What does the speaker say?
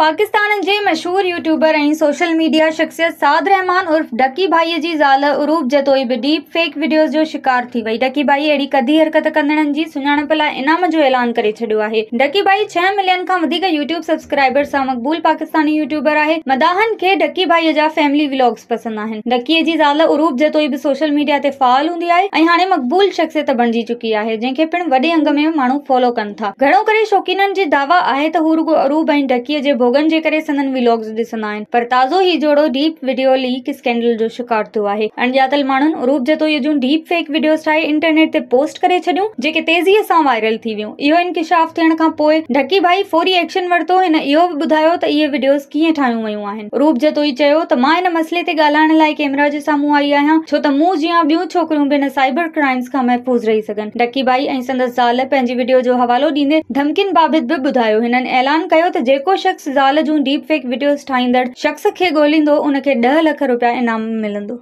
پاڪستان جي مشهور YouTuber ۽ social media شخصيت سعد رحمان عرف ڊڪي ڀائي جي زال عروب جتوئي به ڊيپ فيڪ وڊيوز جو شڪار ٿي وئي. ڊڪي ڀائي اهڙي ڪڌي حرڪت ڪندڙن جي سڃاڻپ لاء انعام جو اعلان ڪري ڇڏيو آهي. ڊڪي ڀائي ڇهه ملين کان وڌيڪ يوٽيوب سبسڪرائبرز سان مقبول پاڪستاني يوٽيوبر آهي. مداحن کي ڊڪي ڀائي جا فيملي ولاگز پسند آهن. ڊڪي جي زال عروب جتوئي به سوشل ميڊيا تي فعال هوندي آهي ۽ هاڻي مقبول شخصيت بڻجي چڪي آهي جنهن کي پڻ وڏي انگ ۾ ماڻهو فالو ڪن ٿا. گهڻو ڪري شوقينن جي دعويٰ آهي ته هو رڳو عروب ۽ ڊڪيء جي ڀوڳن جي ڪري سندن ولاگز ڏسندا آهن پر تازو هي جوڙو ڊيپ وڊيو ليڪ اسڪينڊل جو شڪار ٿيو آهي. اڻڄاتل ماڻهن عروب جتوئي جون ڊيپ فيڪ وڊيوز ٺاهي انٽرنيٽ تي پوسٽ ڪري ڇڏيون جيڪي تيزيء سان وائرل ٿي ويون. اهو انڪشاف ٿيڻ کان پوء ڊڪي ڀائي فوري ايڪشن ورتو هن اهو به ٻڌايو ته اهي وڊيوز ڪيئن ٺاهيون ويون آهن. عروب جتوئي چيو ته مان ان مسئلي تي ڳالهائڻ لاء ڪيمرا جي سامهون آئي آهيان ڇو ته مون جيان ٻيون ڇوڪريون به ان سائبر ڪرائمز کان محفوظ رهي سگهن. ڊڪي ڀائي ۽ سندس زال پنهنجي وڊيو جو حوالو ڏيندي ڌمڪين بابت به ٻڌايو. هنن اعلان ڪيو ته جيڪو شخص زال جون ڊيپ فيڪ وڊيوز ٺاهيندڙ شخص کي ڳوليندو ان کي ڏهه لک رپيا انعام ملندو.